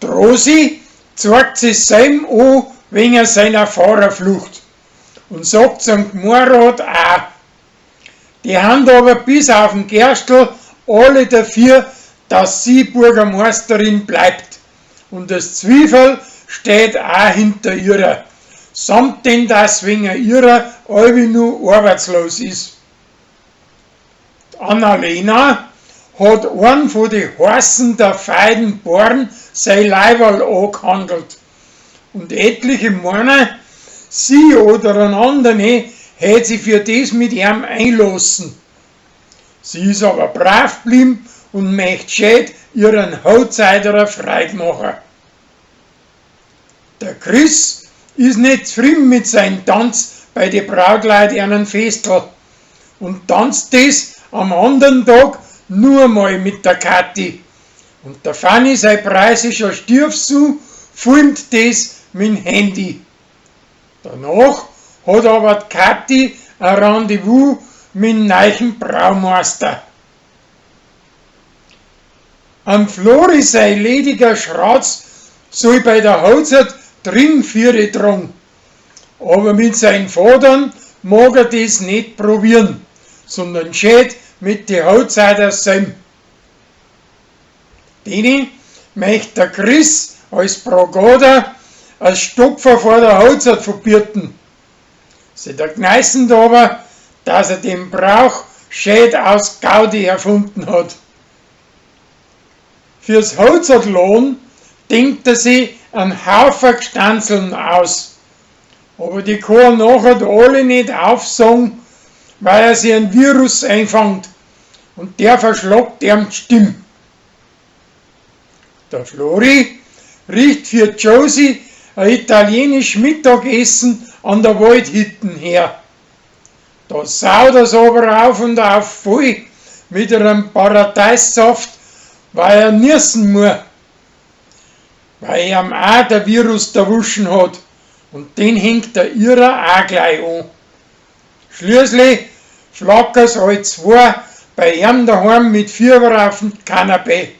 D'Rosi zeigt sich selm an wegen seiner Fahrerflucht und sagt zum Gmoarat auch. Die han aber bis auf den Gerstl alle dafür, dass sie Bürgermeisterin bleibt. Und das Zwiefel steht auch hinter ihrer, samt denn dass wegen ihrer allwi nu arbeitslos is. D'Annalena hat einen von die heißen der feiden Born sei Leiberl angehandelt. Und etliche meinen, sie oder ein andere hätt sie für des mit ihm einlassen. Sie is aber brav blieben und möcht schön ihren Hochzeiterer Freud machen. Der Chris is net zufrieden mit seinem Tanz bei die Brautleit einen Festl und tanzt des am anderen Tag nur mal mit der Kathi. Und der Fanny sei preußischer Stiefsohn filmt des mit'm Handy. Danach hat aber die Kathi ein Rendezvous mit'm neuen Braumeister. Am Flori sei lediger Schratz soll bei der Hochzeit Tringviere tragen. Aber mit seinen Vatern mag er des net probieren, sondern schät mit die Hochzeiter selm. Dene möcht der Chris als Bragader als Stopfer vor der Hochzeit verbirten. Sie der gneißend aber, dass er den Brauch schät aus Gaudi erfunden hat. Fürs Hochzeitlohn denkt er sich einen Haufen Gstanzeln aus. Aber die kann er nachher alle nicht aufsagen, weil er sich einen Virus einfangt und der verschlagt ihm die Stimme. Der Flori riecht für Josie ein italienisch Mittagessen an der Waldhütten her. Da saut er's aber auf und auf voll mit einem Paradeissaft, weil er niesen muss, weil ihm auch der Virus erwuschen hat und den hängt der ihrer auch gleich an. Schließlich flacker's alle zwei bei ihm daheim mit Fieber auf dem Kanapee.